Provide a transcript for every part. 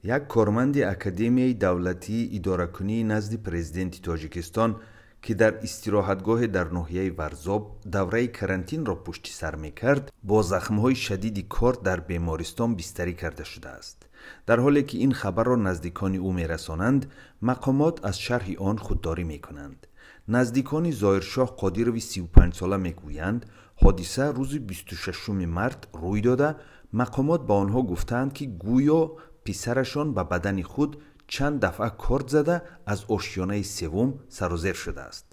Як корманди Академияи давлатии идоракунии назди Президенти Тоҷикистон, ки дар истироҳатгоҳе дар ноҳияи Варзоб давраи карантинро пушти сар мекард, бо захмҳои шадиди корд дар бемористон бистарӣ карда шудааст. Дар ҳоле ки ин хабарро наздикони ӯ мерасонанд, мақомот аз шарҳи он худдорӣ мекунанд. Наздикони Зоҳиршоҳ Қодирови 35сола мегӯянд, ҳодиса рӯзи 26 март рӯй дода, мақомот ба онҳо гуфтаанд, ки гӯё писарашон ба бадани худ чанд дафъа корд зада, аз ошёнаи севум сарозер шудааст.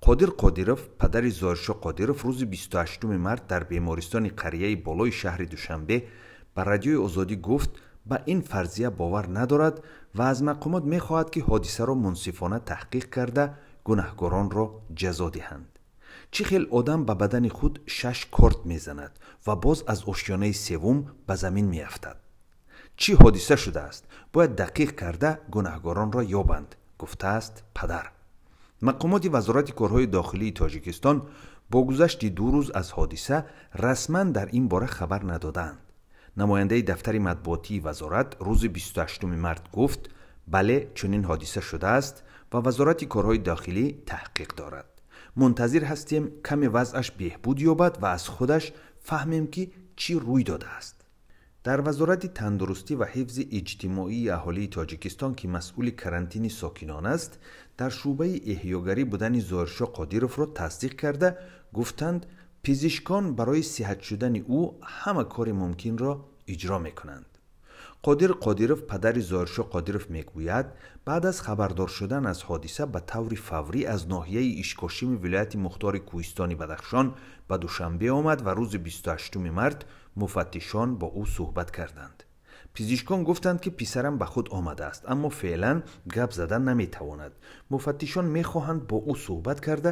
Қодир Қодиров, падари Зоҳиршоҳ Қодиров, рӯзи 28 март дар бемористони қарияи болои шаҳри Душанбе ба Радиои Озодӣ гуфт, ба ин фарзия бовар надорад ва аз мақомот мехоҳад, ки ҳодисаро мунсифона таҳқиқ карда, гунаҳкоронро ҷазо диҳанд. Чӣ хел одам ба бадани худ шаш корд мезанад ва боз аз ошёнаи севум ба замин меафтад? Чӣ ҳодиса шудааст, бояд дақиқ карда, гунаҳгоронро ёбанд, гуфтааст падар. Мақомоти Вазорати корҳои дохилии Тоҷикистон бо гузашти 2 рӯз аз ҳодиса расман дар ин бора хабар надодаанд. Намояндаи дафтари матбуотии вазорат рӯзи 28 март гуфт, бале, чунин ҳодиса шудааст ва Вазорати корҳои дохилӣ таҳқиқ дорад. Мунтазир ҳастем, каме вазъаш беҳбуд ёбад ва аз худаш фаҳмем, ки чӣ рӯй додааст. Дар Вазорати тандурустӣ ва ҳифзи иҷтимоии аҳолии Тоҷикистон, ки масъули карантини сокинон аст, дар шӯъбаи эҳёгарӣ будани Зоҳиршоҳ Қодировро тасдиқ карда, гуфтанд, пизишкон барои сиҳат шудани ӯ ҳама кори мумкинро иҷро мекунанд. Қодир Қодиров, падари Зоҳиршоҳ Қодиров, мегӯяд, баъд аз хабардор шудан аз ҳодиса ба таври фаврӣ аз ноҳияи Ишкошими вилояти мухтори Кӯҳистони Бадахшон ба Душанбе омад ва рӯзи 28 март муфаттишон бо ӯ суҳбат карданд. Пизишкон гуфтанд, ки писарам ба худ омадааст, аммо феълан гап задан наметавонад. Муфаттишон мехоҳанд бо ӯ суҳбат карда,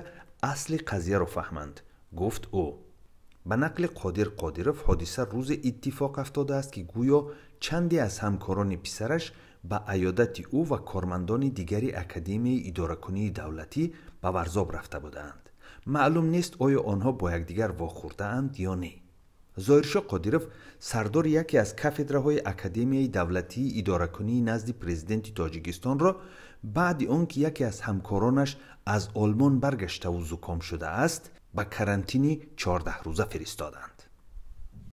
асли қазияро фаҳманд, гуфт ӯ. Ба нақли Қодир Қодиров, ҳодиса рӯзе иттифоқ афтодааст, ки гӯё чанде аз ҳамкорони писараш ба аёдати ӯ ва кормандони дигари Академияи идоракунии давлатӣ ба Варзоб рафта буданд. Маълум нест, оё онҳо бо якдигар вохӯрдаанд ё не. Зоҳиршоҳ Қодиров сардори яке аз кафедраҳои Академияи давлатии идоракунии назди Президенти Тоҷикистонро баъди он ки яке аз ҳамкоронаш аз Олмон баргаштаву зуком шудааст, ба карантини 14 рӯза фиристоданд.